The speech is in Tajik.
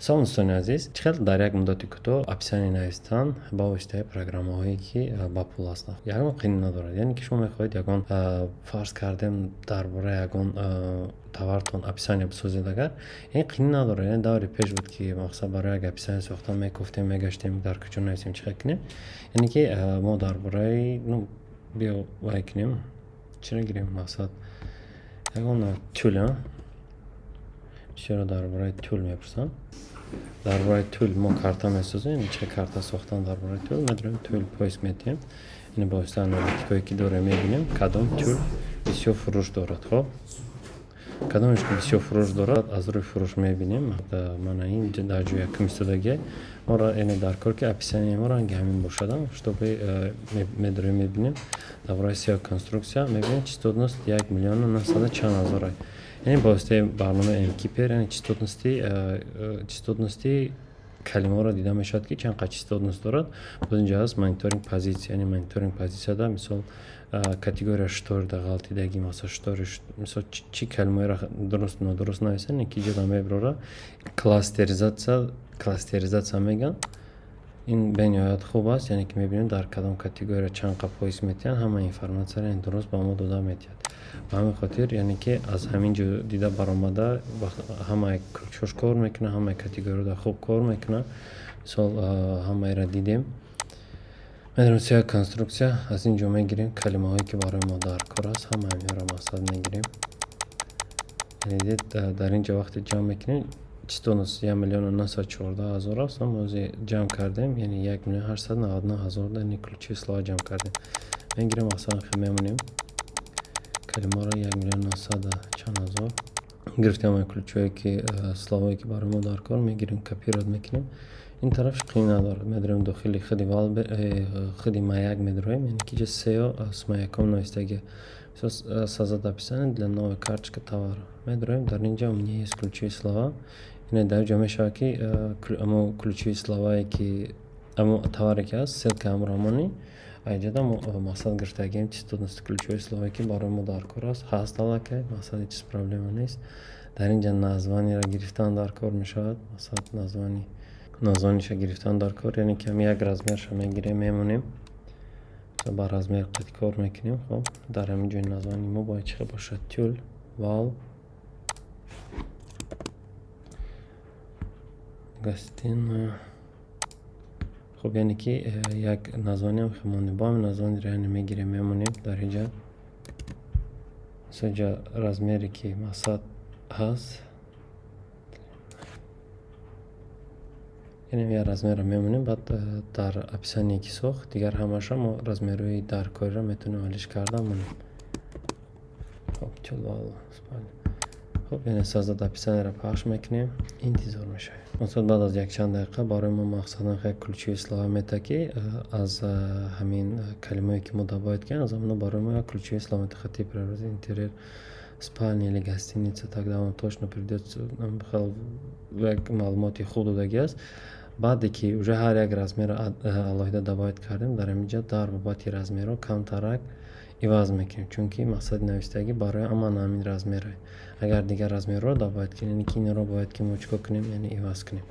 Салом, дӯстони азиз. Чӣ хел дар як муддати кӯтоҳ описание навистан ба воситаи программаҳое, ки ба пул ҳастанд, ягон қийин надорад. Яъне ки шумо мехоҳед ягон, фарз кардем, дар бораи ягон товартон описание бисозед, агар ин қийин надорад. Яъне даври пеш буд, ки мақсад барои як описание сохтан мекуфтем, мегаштем, дар куҷо нависем, чӣ хел кунем. Яъне ки мо дар бораи, ну, биё вай кунем, чиро гирем, мақсад ягон тюль, бисёро дар бораи тюль мепурсанд. Дар бораи тюль мо карта месозем. Чӣ карта сохтан дар бораи тюль? Медорем, тюль поиск метиҳем. Ин ба воситаи аналитикое, ки дорем, мебинем, кадом тюль бисёр фурӯш дорад. Хоб, кадомеш ки бисёр фурӯш дорад, аз рӯи фурӯш мебинем. Мана ин дар ҷои якум истодагия. Моро яъне дар кор, ки описание мо ранги ҳамин бошад, чтобы медорем, мебинем дар бораи SEO конструкция, мебинем, частотность 1 900 чанд ҳазор. Яъне ба воситаи барномаи mKeeper, яъне частотности калимаҳоро дида мешавад, ки чанд қад частотность дорад. Боз инҷа ҳаст мониторинг позиция, яъне мониторинг позицияда, мисол, категория шторда ғалтидаги, масалан, штори, мисол, чӣ калимаҳоеро дуруст, нодуруст нависанд, ки иҷода мебарора. Кластеризация, кластеризация мегӯянд, ин бениҳоят хуб аст. Яъне ки мебинем, дар кадом категория чанд қад поиск метиҳанд, ҳама информатсияро дуруст ба мо дода метиҳад. Ба ҳамин хотир, яъне ки аз ҳамин ҷо дида баромада, ҳамаи ключош кор мекунад, ҳамаи категориҳо хуб кор мекунад. Мисол, ҳамаеро дидем. Медонем, SEO конструкция, аз ин ҷо мегирем калимаҳое, ки барои мо дар кор аст, ҳама ҳаминҳоро мақсад мегирем. Дидед, дар ин ҷо вақте ҷамъ мекунем, частотность 1 914 000 аст. Мо ози ҷамъ кардем, яъне 1 899 000, яъне ключевые слова ҷамъ кардем. Мегирем, масалан, хел мемонем калимаро, 1 900 чанд ҳазор гирифтем. Ҳамаи ключҳое ки, словое ки барои мо дар кор, мегирем, копировать мекунем. Ин тарафш қийин надорад. Медорем дохили худи худи Маяк медроем, яъне ки ҷа SEO с Маяком навистагия, создать описание для новой карточка товара. Медроем дар инҷа, у меня есть ключевые слова. Ине дар ҷо мешавад, ки амо ключевые словае, ки амо товаре ки ҳаст, ссылка ҳамро монӣ. Айҷода мо мақсад гирифтагием, частотности ключевые словае, ки барои мо дар кор аст, ҳаст аллакай, мақсад ҳеҷ чиз проблема нест. Дар инҷа названиеро гирифтан дар кор мешавад, мақсад название, названиша гирифтан дар кор. Яъне ки ҳами як размерша мегирем, мемонем, ба размер қати кор мекунем. Хоб, дар ҳамин ҷои название мо бояд чӣ бошад? Тюль вал гостиная. Хоб, яъне ки як названиам монем, бо ҳамин названиро, яъне мегирем, мемонем дар инҷа. Инҷа размере, ки мақсад ҳаст, яъне як размерро мемонем. Баъд дар описание, ки сохт, дигар ҳамаша мо размерҳои даркориро метавонем алиш карда монем. Хоб, хоб, яъне создать описаниеро пахш мекунем, интизор мешавем. Масалан, баъд аз якчанд дақиқа барои мо мақсадан як ключевые слова мета, ки аз ҳамин калимае, ки мо добавить кардем, аз ҳамоно барои мо як ключевые слова метахати преобразить интерьер спальня или гостиница, тогда он точно придёт. Як маълумоти хуб додагӣ аст. Баъде ки уже ҳар як размерро алоҳида добавить кардем, дар ҳамин ҷо дар бобати размерҳо камтарак иваз мекунем, чунки мақсади навистагӣ барои аман ҳамин размерро. Агар дигар размерҳоро добавить кунем, яъне ки инро бояд ки мо чӣ кор кунем? Яъне иваз кунем.